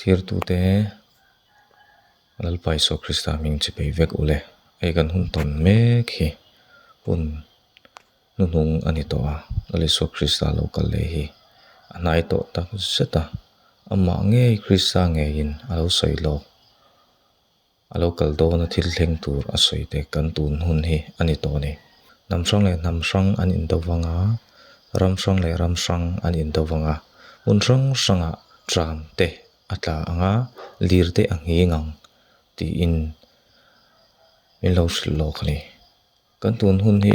Thirtute Lalpa Isua Krista hming chi peih vek ule. Hei kan hun tawn mek hi hun hnuhnung a ni tawh a, Lal Isua Krista lo kal leh hi a hnai tawh tak zet a, amah ngei Krista ngeiin a lo sawi lawk. A lo kal dawna thil thleng tur a sawi te kan tun hun hi a ni tawh a ni. Hnam hrang leh hnam hrang an indo vang a, ram hrang leh ram hrang an indo vang a, hmun hrang hrangah tram te a tla ang a, lir te a nghing ang tiin min lo hrilh lawk a ni. Kan tun hun hi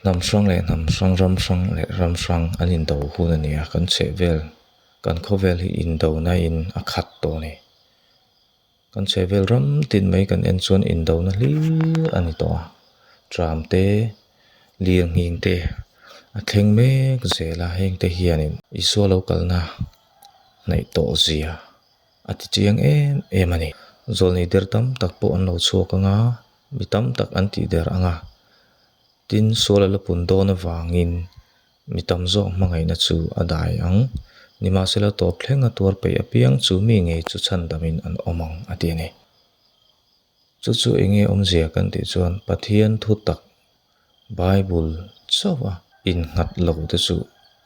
hnam hrang leh hnam hrang, ram hrang leh ram hrang an indo hun a ni a, kan chhehvel kan khawvel hi indona in a khat tawh a ni. Kan chhehvel ram tin mai kan en chuan indona hlir a ni tawh a, tram te lir nghing te a thleng mek zel a, heng te hianin Isua lo kalna hnaih tawh zia a ti chiang em em a ni. Zawlnei der tam tak pawh an lo chhuak ang a, mi tam tak an tih der ang a, tin sual a la pun dawn avangin Mi tam zawk hmangaihna chu a dai ang. Nimahsela tawp thleng a tuar peih apiang chu mi ngei chu chhandamin an awm ang, a ti a ni. Chu chu eng nge awmzia kan tih chuan Pathian thu tak Bible chauha innghat lo te chu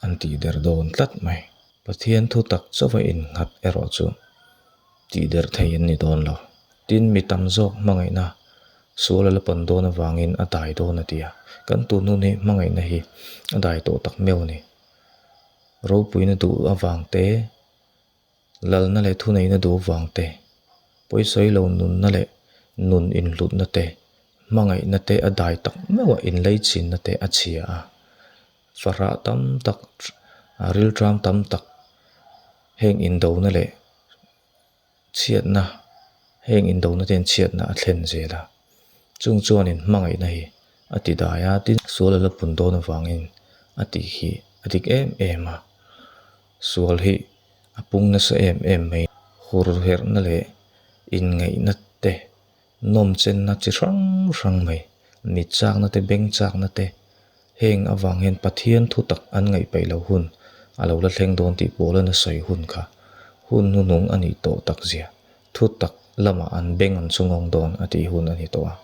an tih der dawn tlat mai. Pathian thu tak chauha innghat erawh chu tih der thei an ni dawn lo. Tin, mi tam zawk hmangaihna sual a la pan dawn avangin a dai dawn a ti a. Kan tun hun hi hmangaihna hi a dai tawh tak meuh a ni. Ropuina duh avang te, lalna leh thuneihna duh avang te, pawisawi lo nunna leh nun inhlutna te, hmangaihna te a dai tak meuh a, inleichinna te a chhia a. Fahrah tam tak, rilṭam tam tak heng indona leh chhiatna, heng indona te hian chhiatna a thlen zel a, chung chuanin hmangaihna hi a ti dai a, tin sual a la pun dawn avangin a tih hi a dik em em a, sual hi a pung nasa em em mai, hur herhna leh inngaihna te nawm chenna chi hrang hrang mai, mit chakna te beng chakna te heng avang hian Pathian thu tak an ngaih peih loh hun a lo la thleng dawn tih pawl a sawi hun kha hun hnuhnung a nih tawh tak zia thu tak lamah an beng an chungawng dawn a tih hun a ni tawh a.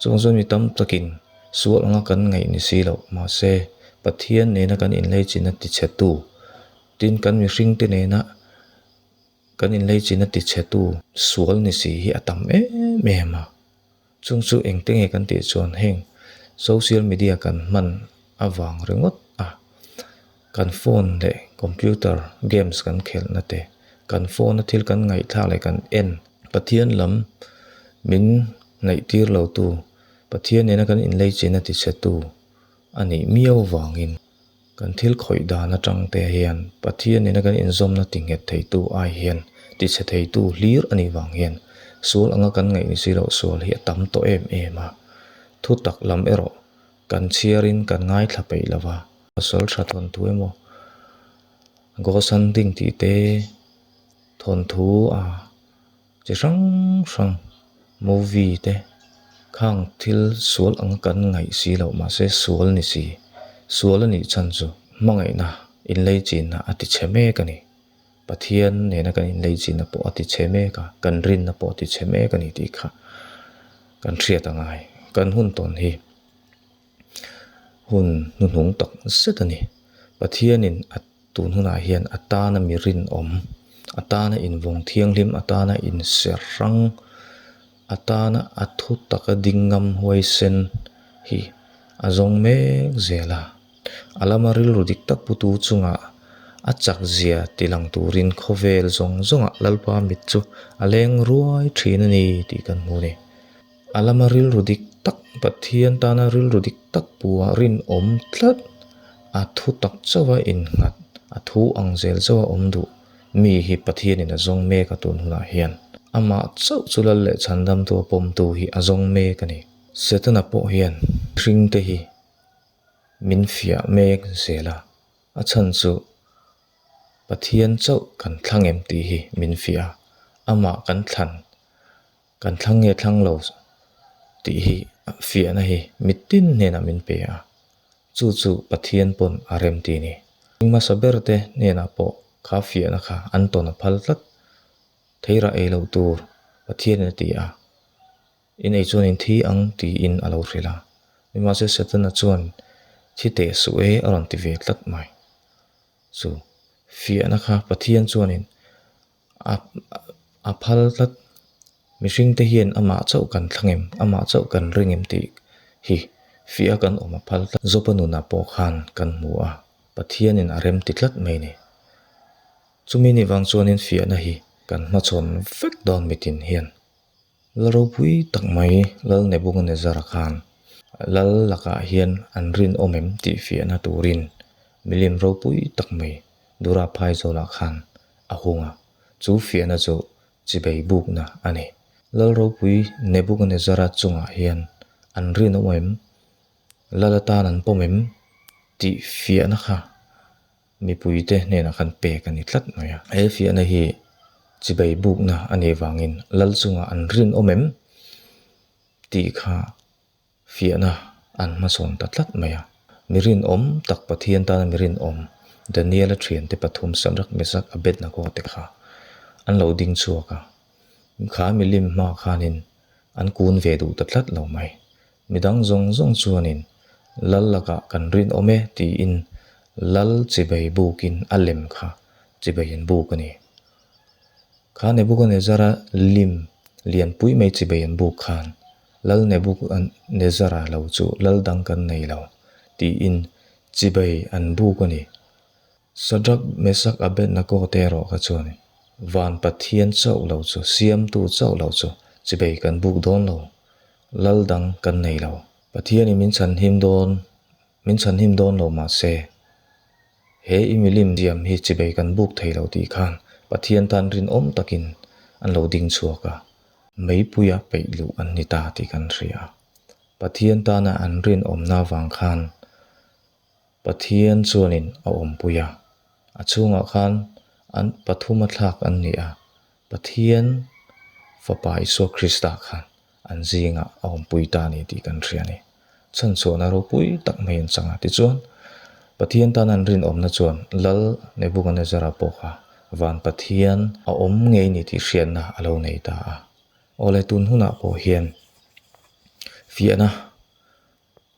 Chung chuan mi tam takin sual anga kan ngaih ni si loh mahse Pathian nena kan inleichin a tichhetu tin kan mihringte nena Kan inleichin a tichhetu sual ni si hi a tam em em a, chung chu engte nge kan tih chuan heng social media kan hman avang ringawt a, kan phone leh computer games kan khelhna te, kan phone a thil kan ngaihthlak leh kan en Pathian lam min ngaihtir lo tu, Pathian nena kan inleichin a tichhetu a nih miau vangin. Kan thil khawih dan atang te hian Pathian nena kan inzawmna ti nghet theitu ai hian tichhe theitu hlir a nih vang hian sual anga kan ngaih ni si loh sual hi a tam tawh em em a. Thu tak lam erawh kan chhiarin kan ngaithla peih lo va. Pasal tha thawnthu emaw Ghost hunting tih te thawnthu a Chi hrang hrang movie te khang thil sual ang kan ngaih si loh mahse sual ni si, sual a nih chhan chu hmangaihna inleichinna a ti chhe mek a ni. Pathian nena kan inleichinna pawh a ti chhe mek a, kan rinna pawh a ti chhe mek a ni tih kha kan hriat a ngai. Kan hun tawn hi hun hnuhnung tak zet a ni. Pathianin a. Tun hunah hian a tana mi rinawm, a tana invawng thianghlim, a tana inser hrang, a tana a thu taka ding ngam huaisen hi a zawng mek zel a. A lama rilru dik tak putu chungah a chak zia ti lang turin khawvel zawng zawngah Lalpa mit chu a leng ruai thin a ni tih kan hmu a ni. A lama rilru dik tak, Pathian tana rilru dik tak puah rinawm tlat, a thu tak chauha innghat, a thu ang zel chauha awm duh mi hi Pathianin a zawng mek a tun hunah hian. Amah chauh chu lal leh chhandamtu a pawmtu hi a zawng mek a ni. Setana pawh hian hringte hi min fiah mek zel a, a chhan chu Pathian chauh kan thlang em tih hi min fiah a, amah kan thlan Kan thlang nge thlang lo tih hi fiahna hi mitin hnenah min pe a, chu chu Pathian pawn a rem ti a ni. Hmasa ber te hnenah pawh Kha fiahna kha an tawn a phal tlat. Theirah ei loh tur Pathianin a ti a, In ei chuan in thi ang tiin a lo hrilh a. Nimahse Setana chuan thi teh suh e a rawn ti ve tlat mai. Chu fiahna kha Pathian chuanin a a phal tlat. Mihringte hian amah chauh kan thlang em, amah chauh kan ring em tih hi fiah kan awm a phal tlat. Joba nunah pawh khan kan hmu a, Pathianin a rem ti tlat mai ni. Chumi ni vang chuanin fiahna hi kan hmachhawn vek dawn mitin hian. Lal ropui tak mai Lal Nebuchadnezzar-a khan Lal lakah hian an rinawm em tih fiahna turin milim ropui tak mai Dura Phaizawlah khan a hung a, chu fiahna chu chibei bukna a ni. Lal ropui Nebuchadnezzar-a chungah hian an rinawm em, Lal atan an pawm em tih fiahna kha Mipuite hnenah khan pek a ni tlat mai a. He fiahna hi chibai bukna a nih vangin lal chungah an rinawm em tih kha fiahna an hmasawn ta tlat mai a. Mi rinawm tak Pathian tana mi rinawm Daniela thiante pathum Sadrak, Mesak, Abednego te kha an lo ding chhuak a. Kha milim hma khanin an kun ve duh ta tlat lo mai. Midang zawng zawng chuanin Lal lakah kan rinawm e tiin Lal chibei bukin a lem kha chibei an buk a ni. Kha Nebuchadnezzar-a lim lianpui mai chibei an buk khan Lal Nebuchadnezzar-a lo chu Lal dang kan nei lo tiin chibei an buk a ni. Sadrak, Mesak, Abednego te erawh kha chuan Van Pathian chauh lo chu, Siamtu chauh lo chu chibei kan buk dawn lo. Lal dang kan nei lo. Pathianin min chhanhim dawn, min chhanhim dawn lo mah se, he i milim diam hi chibei kan buk thei lo tih khan Pathian tan rinawm takin an lo ding chhuak a, meipuia peih luh an ni ta tih kan hria. Pathian tana an rinawmna vang khan Pathian chuanin a awmpui a, a chhungah khan an pathuma thlak an ni a, Pathian Fapa Isua Krista khan an zingah a awmpui ta a ni tih kan hria a ni. Chhanchhuahna ropui tak mai an chang a. Tichuan, Pathian tan an rinawmna chuan Lal Nebuchadnezzar-a pawh kha van Pathian a awm ngei ni tih hriatna a lo nei ta a. Awle tun hunah pawh hian fiahna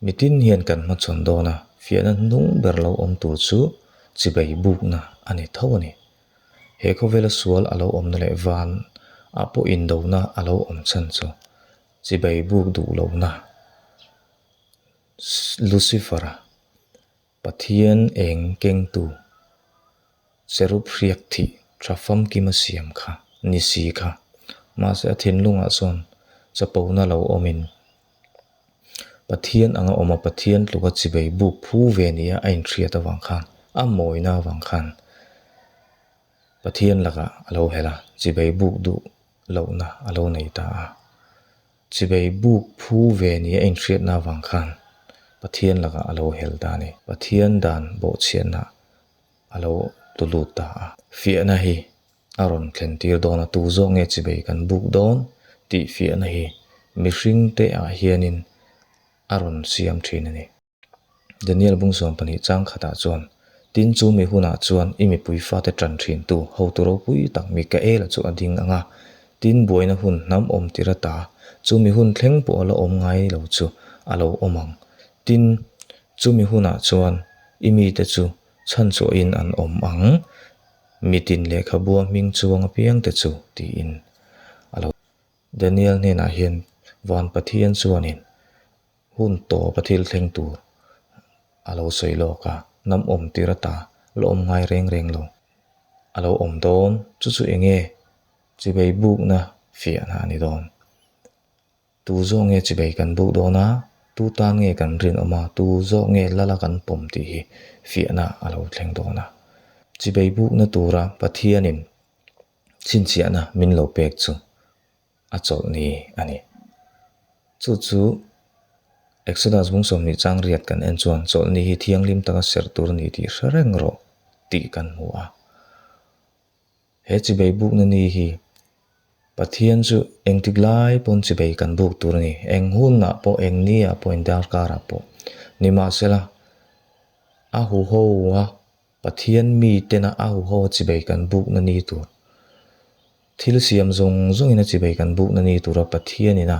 Mitin hian kan hmachhawn dawn a, fiahna hnung ber lo awm tur chu chibei bukna a ni tho a ni. He khawvela sual a lo awmna leh van ah pawh indona a lo awm chhan chu chibei buk duh lohna Lucifer-a Pathian eng kengtu cherub hriak thih tha famkim a siam kha ni si kha. Mahse a thinlungah chuan chapona lo awmin Pathian anga awm a, Pathian tluka chibei buk phu ve nia a inhriat avang khan, a mawina avang khan Pathian lakah a lo hel a, chibei buk duh lohna a lo nei ta a. Chibei buk phu ve nia a inhriatna avang khan Pathian lakah a lo hel ta a ni. Pathian dan bawhchhiatna a lo tlu lut ta a. Fiahna hi a rawn thlen tir dawn a, tu zawk nge chibei kan buk dawn tih fiahna hi mihring te ah hianin a rawn siam thin a ni. Daniel Bungsawm pahnih chang khatah chuan, Tin chu mi hunah chuan i mipui fate tan thin tu hotu ropui tak Mikaela chu a ding ang a, tin buaina hun hnam awm tir ata chu mi hun thleng pawh a la awm ngai lo chu a lo awm ang. Tin, chumi hunah chuan i mite chu chhanchhuahin an awm ang. Mitin lehkhabua hming chuang apiangte chu tiin a lo. Daniel hnenah hian Van Pathian chuanin hun tawp a thil thleng tur a lo sawi lawk a, hnam awm tir ata la awm ngai reng reng lo a lo awm dawn. Chu chu eng nge chibei bukna fiahna a ni dawn. Tu zawk nge chibei kan buk dawn a, tu tan nge kan rinawm a, tu zawk nge lala kan pawm tih hi fiahna a lo thleng dawn a. Chibei bukna tura Pathianin chhinchhiahna min lo pek chu a chawlh ni a ni. Chu chu Exodus bung 20 chang riat kan en chuan chawlhni hi thianghlim taka serh tur a ni tih hre reng rawh tih kan hmu a. He chibei bukna ni hi Pathian chu engtik lai pawn chibei kan buk tur a ni. Eng hunah pawh, eng niah pawh, eng darkarah pawh. Nimahsela, a huho a. Pathian mi tena a huho a chibei kan bukna ni tur, thil siam zawng zawngin a chibei kan bukna ni tura Pathianin a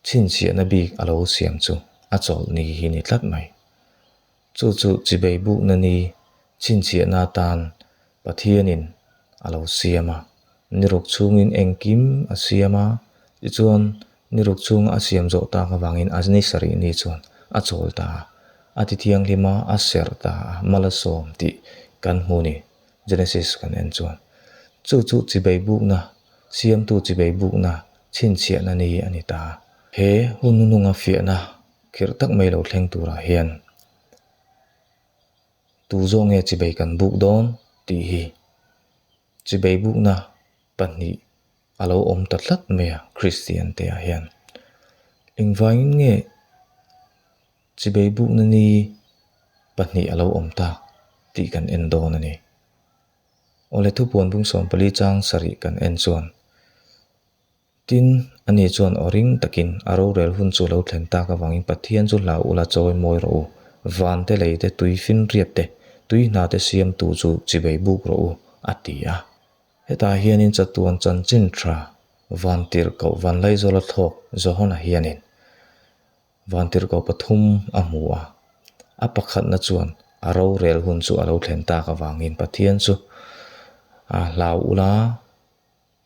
chhinchhiahna bik a lo siam chu a chawlh ni hi ni tlat mai. Chu chu chibei bukna ni chhinchhiahna atan Pathianin a lo siam a, ni ruk chhungin engkim a siam a, tichuan ni ruk chhunga a siam zawh tak avangin a ni sarih ni chuan a chawl ta a, a ti thianghlim a, a serh ta a, malasawm tih kan hmu ni, Genesis kan en chuan. Chu chu chibei bukna, siamtu chibei bukna chhinchhiahna ni a ni ta. He hun hnunga fiahna khirh tak mai lo thleng turah hian Tu zawk nge chibei kan buk dawn tih hi chibei bukna pahnih a lo awm ta tlat mai a Kristian te ah hian. Engvangin nge chibei bukna ni pahnih a lo awm tak tih kan en dawn a ni. Awle thupuan bung 14 chang sarih kan en chuan Tin, ani chuan aw ring takin a rorel hun chu lo thlen tak avangin Pathian chu hlau ula chawi mawi rawh u, van te lei te tui finriat te, tui hna te siamtu chu chibei buk rawh u, a ti a. Hetah hianin chatuan chanchin tha Vantirhkoh Vanlaizawla thlawk Johana hianin Vantirhkoh pathum a hmu a, a pakhatna chuan a rorel hun chu a lo thlen tak avangin Pathian chu a hlau ula,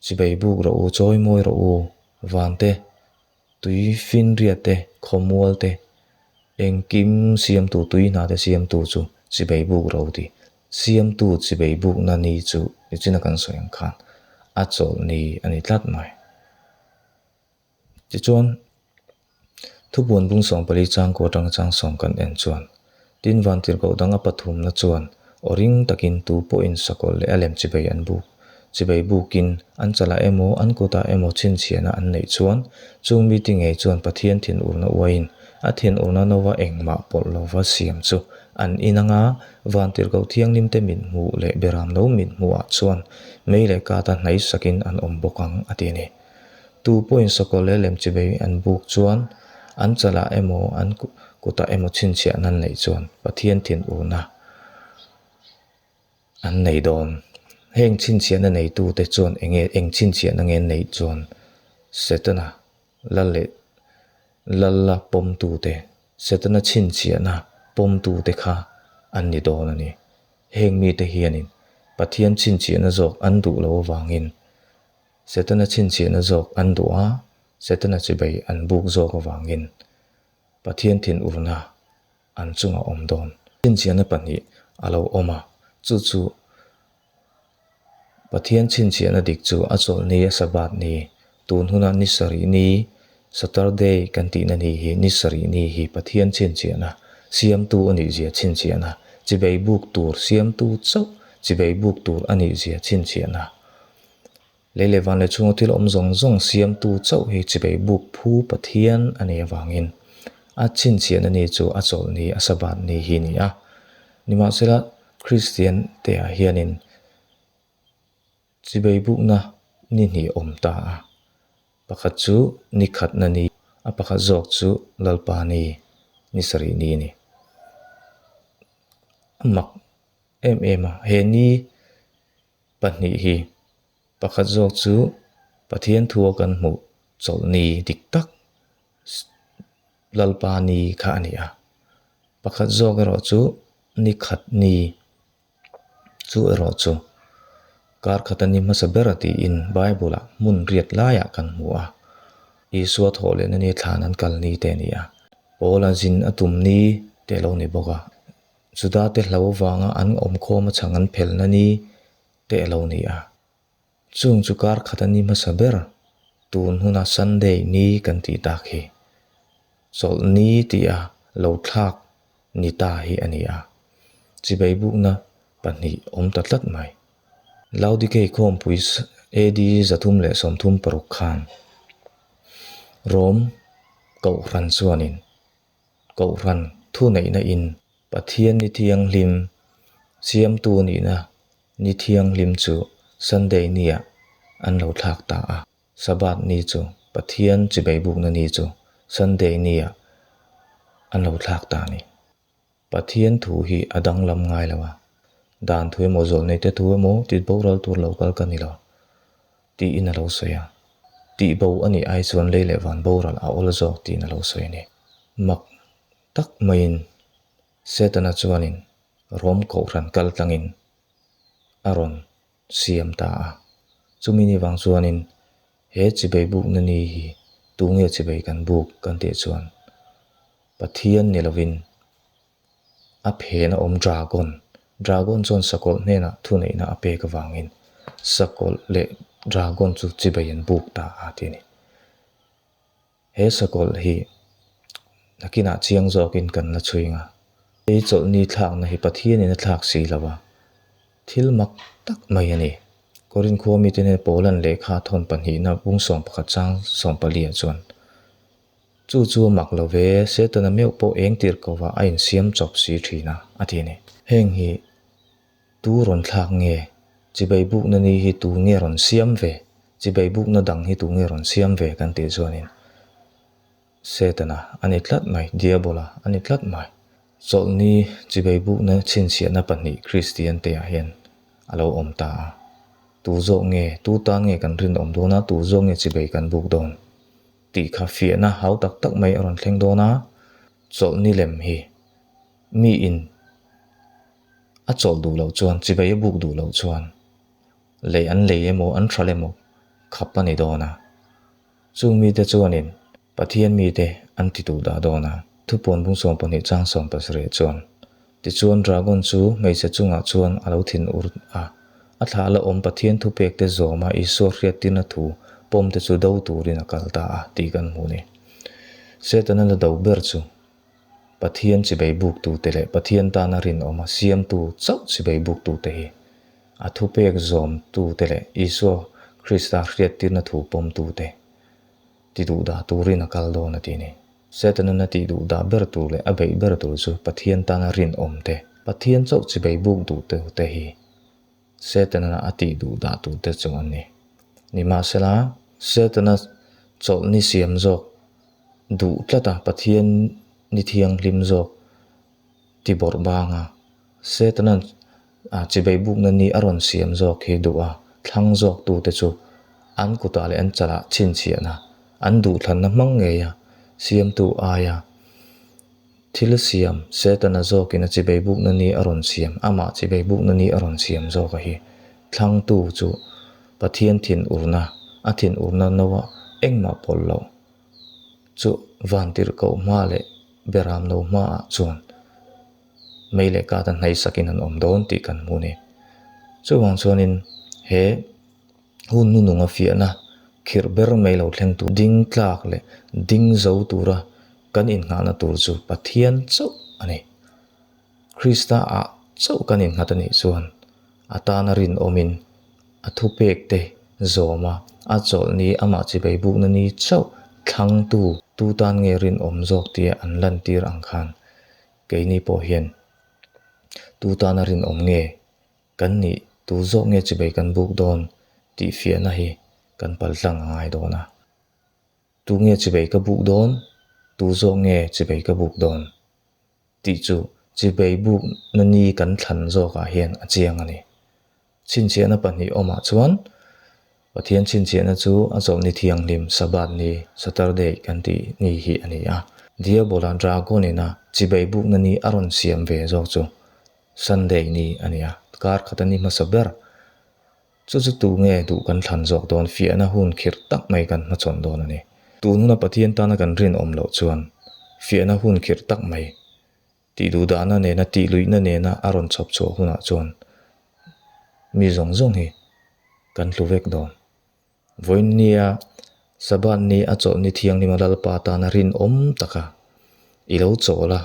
Chibei buk rawh u, chawi mawi rawh u, van te, tui finriat te, khawmual te, engkim siamtu, tui hna te siamtu chu chibei buk rawh u tih. Siamtu chibei bukna ni chu nichina kan sawi ang khan a chawlh ni a ni tlat mai. Tichuan, thubuan bung 14 chang kaw atanga chang sawm kan en chuan, tin vantirhkoh dang a pathumna chuan aw ring takin tu pawhin sakawlh leh a lem chibei an buk, chibei bukin an chalah emaw an kutah emaw chhinchhiahna an neih chuan, chung mite ngei chuan Pathian thinurna uaiin a thinurna nova engmah pawlh lova siam chu an in anga vantirhkoh thianghlimte mit hmuh leh beram lo mit hmuhah chuan mei leh kata hnaisakin an awm bawk ang a ti a ni. Tu pawhin sakawlh leh lem chibei an buk chuan an chalah emaw an kutah emaw chhinchhiah nan neih chuan Pathian thinurna an nei dawn. Heng chhinchhiahna neitute chuan enge eng chhinchhiahna nge an neih chuan Setana lal leh lalla pawmtute, Setana chhinchhiahna pawmtute kha an ni dawn a ni. Heng mite hianin Pathian chhinchhiahna zawk an duh lo avangin Setana chhinchhiahna zawk an duh a, Setana chibei an buk zawk avangin Pathian thinurna an chungah awm dawn. Chhinchhiahna pahnih a lo awm a, chu chu Pathian chhinchhiahna dik chu a chawlhni a Sabbath ni, tun huna ni sarih ni, Saturday kan tihna ni hi ni sarih ni hi Pathian chhinchhiahna, siamtu a nihzia chhinchhiahna, chibei buk tur siamtu chauh chibei buk tur a nihzia chhinchhiahna. Lei leh van leh chhunga thil awm zawng zawng siamtu chauh hi chibei buk phu Pathian a nih avangin a chhinchhiahna ni chu a chawlh ni, a Sabbath ni hi a ni a. Nimahsela, Kristian teah hianin chibei bukna ni hnih awm ta a, pakhat chu ni khatna ni, a pakhat zawk chu Lalpa ni, ni sarih ni a ni. A mak em em a, he ni Pahnih hi pakhat zawk chu Pathian thua kan hmuh chawlhni dik tak Lalpa ni kha a ni a. Pakhat zawk erawh chu ni khat ni chu erawh chu kar khata ni hmasa ber a tiin Bible ah hmun riat laiah kan hmu a. Isua thawh lehna ni thlan an kal ni te a ni a. Paula zin a tum ni te a lo ni bawk a. Judate hlo vanga an awmkhawm a chhang an phelna ni te a lo ni a. Chung chu kar khat a ni hmasa ber, tun huna Sunday ni kan tih tak hi. Chawlh ni tih a lo thlak ni ta hi a ni a. Chibei bukna pahnih awm ta tlat mai. Laodikei khawmpui AD 336 khan Rom Kohhran chuanin Kohhran thuneihna in Pathian ni thianghlim siamtu nihna ni thianghlim chu Sunday niah an lo thlak ta a. Sabbath ni chu Pathian chibeibukna ni chu Sunday niah an lo thlak ta a ni. Pathian thu hi a danglam ngai lo a. Dan thu emaw zawlneite thu emaw tit boral tur lo kal ka ni lo, tiin a lo sawi a. Tih bo a nih ai chuan lei leh van boral a awl zawk tiin a lo sawi a ni. Mak tak maiin Setana chuanin Rom kohhran kal tlangin a rawn siam ta a. Chumi ni vang chuanin he chibei bukna ni hi tunge chibei kan buk kan tih chuan Pathian ni lovin a phen a awm dragon. Dragon chuan sakawlh hnenah thuneihna a pek avangin sakawlh leh dragon chu chibei an buk ta a ti a ni. He sakawlh hi nakinah chiang zawkin kan la chhuing a. Hei chawlhni thlakna hi Pathianin a thlak si lo a, thil mak tak mai a ni. Korin khua mite nen Paulan lehkha thawn pahnihna bung 11 chang 14 ah chuan, Chu chu a mak lo ve, Setana meuh pawh eng tir ko va a insiam chawp si thin a, a ti a ni. Heng hi Tu rawn thlak nge? Chibai bukna ni hi tu nge rawn siam ve? Chibai bukna dang hi tu nge rawn siam ve kan tih chuanin Setana a ni tlat mai, Diabola a ni tlat mai. Chawlhni chibai bukna chhinchhiahna pahnih Kristian te ah hian a lo awm ta a. Tu zawk nge, tu tan nge kan rinawm dawn a, tu zawk nge chibai kan buk dawn tih kha fiahna hau tak tak mai a rawn thleng dawn a. Chawlhni lem hi mi in a chawlh duh loh chuan, chibai a buk duh loh chuan lei an lei emaw an hralh emaw khap a ni dawn a. Chung mite chuanin Pathian mite an ti duh dah dawn a. Thupuan bung 12 chang 17 chuan, Tichuan dragon chu hmeichhe chungah chuan a lo thin ur a, a thlah la awm Pathian thupekte zawma Isua hriattirna thu pawmte chu do turin a kal ta a tih kan hmu ni. Setana la do ber chu Pathian chibai buktute leh Pathian tana rinawma siamtu chauh chibai buktute hi a thupek zawmtute leh Isua Krista hriattirna thu pawmtute ti duhdah turin a kal dawn a ti ni. Setanan a tih duhdah ber tur leh a beih ber tur chu Pathian tana rinawmte, Pathian chauh chibai buk duhtute hi Setana a tih duhdah turte chu an ni. Nimahsela, Setana chawlhni siam zawk duh tlat a, Pathian ni thianghlim zawk ti bawrh bang a, Setana chibai bukna ni a rawn siam zawk hi duh a, thlang zawk tute chu an kutah leh an chalah chhinchhiahna, an duhthlanna hmang ngei a, siamtu aia Thil siam, Setana zawkin a chibei bukna ni a rawn siam, amah chibei bukna ni a rawn siam zawka hi thlangtu chu Pathian thin urna, a thin urna noa engmah pawlh loh chu vantirhkoh hma leh beram lo hmaah chuan mei leh kata hnaisakin an awm dawn tih kan hmu a ni. Chuvang chuanin he. Hun nununga fiahna khirh ber mai lo thleng tur ding tlak leh ding zo tura kan innghahna tur chu Pathian chauh a ni. Krista ah chauh kan innghat a nih chuan a tana rinawmin a thupekte zawma a chawlhni amah chibei bukna ni chauh thlangtu tu tan nge rinawm zawk tia an lantir ang khan keini pawh hian tu tana rinawm nge Kan nih tu zawk nge chibei kan buk dawn tih fiahna hi kan pal tlang a ngai dawn a. Tu nge chibei ka buk dawn, tu zawk nge chibei ka buk dawn tih chu chibei bukna ni kan thlan zawkah hian a chiang a ni. Chhinchhiahna pahnih awmah chuan Pathian chhinchhiahna chu a chawlhni thianghlim Sabbath ni, Saturday, kan tih ni hi a ni a. Diabola Dragon ina chibei bukna ni a rawn siam ve zawk chu Sunday ni a nia, kar khat a ni hmasa ber. Chu chu tu nge duh kan thlan zawk dawn fiahna hun khirh tak mai kan hmachhawn dawn a ni. Tun huna Pathian tana kan rinawm loh chuan fiahna hun khirh tak mai tih duhdahna nena tih luihna nena a rawn chhawp chhuah hunah chuan mi zawng zawng hi kan tlu vek dawn. Vawiin nia Sabbath ni a chawlhni thianghlima Lalpa tana rinawm taka i lo chawl a,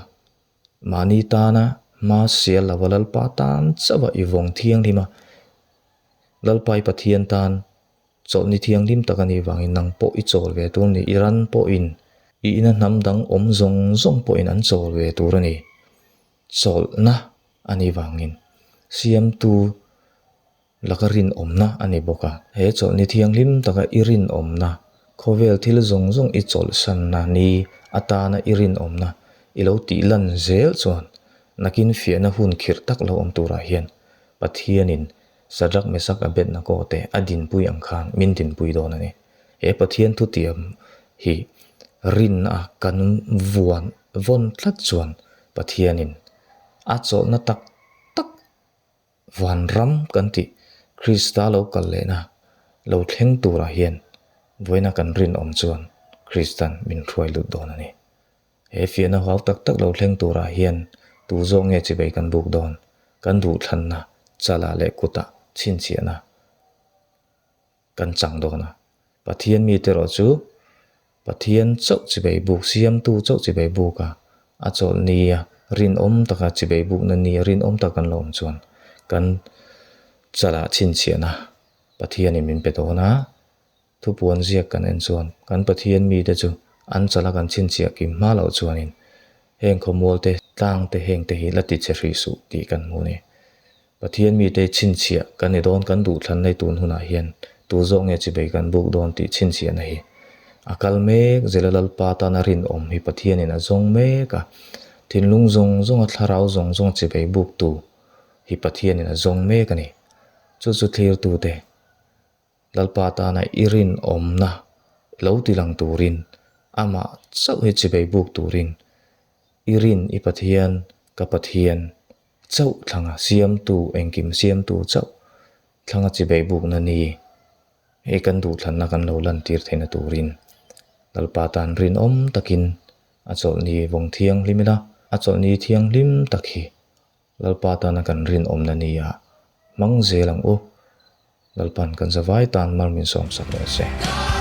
Mahni tana hma sial lova Lalpa tan chauh a i vawng thianghlim a, Lalpa i Pathian tan chawlhni thianghlim tak a nih vangin nang pawh i chawl ve tur a ni. I ran pawhin i ina hnam dang awm zawng zawng pawhin an chawl ve tur a ni. Chawlhna a nih vangin Siamtu Laka rinawmna a ni bawk a. He chawlhni thianghlim taka i rinawmna, khawvel thil zawng zawng i chawlhsanna ni atana i rinawmna i lo tih lan zel chuan nakin fiahna hun khirh tak lo awm turah hian. Pathianin Sadrak, Mesak, Abednego te a dinpui ang khan min dinpui dawn a ni. He Pathian thutiam hi rinna a kan vuan vawn tlat chuan Pathianin a chawlhna tak tak Vanram kan tih Krista lo kal lehna lo thleng turah hian vawiina kan rinawm chuan Kristan min hruai lut dawn a ni. He fiahna hau tak tak lo thleng turah hian tu zawk nge chibei kan buk dawn? Kan duhthlanna chalah leh kutah chhinchhiahna kan chang dawn a. Pathian mite erawh chu Pathian chauh chibei buk, siamtu chauh chibei buk a, a chawlh nia rinawm taka chibei bukna nia rinawm tak kan lo awm chuan kan chalah chhinchhiahna Pathianin min pe dawn a. Thupuan ziak kan en chuan kan Pathian mite chu an chala kan chhinchhiah kim hma loh chuanin heng khawmual te, tlang te heng te hi la ti che hrih suh tih kan hmu a ni. Pathian mite chhinchhiah kan ni dawn kan duhthlan lai tun hunah hian tu zawk nge chibei kan buk dawn tih chhinchhiahna hi a kal mek zela Lalpa tana rinawm hi Pathianin a zawng mek a, thinlung zawng zawnga thlarau zawng zawnga chibei buktu hi Pathianin a zawng mek a ni. Chu chu thlirtute. Lalpa tana i rinawmna lo ti lang turin, amah chauh hi chibei buk turin, i rin i Pathian, ka Pathian chauh thlanga siamtu, engkim siamtu chauh thlanga chibei bukna ni hei kan duhthlanna kan lo lantir theihna turin Lalpa tan rinawm takin a chawlhni vawng thianghlim ila, a chawlhni thianghlim tak hi Lalpa tana kan rinawmna ni a hmang zel ang u. Lalpa'n kan zavai tan mal min sawmsak rawh se.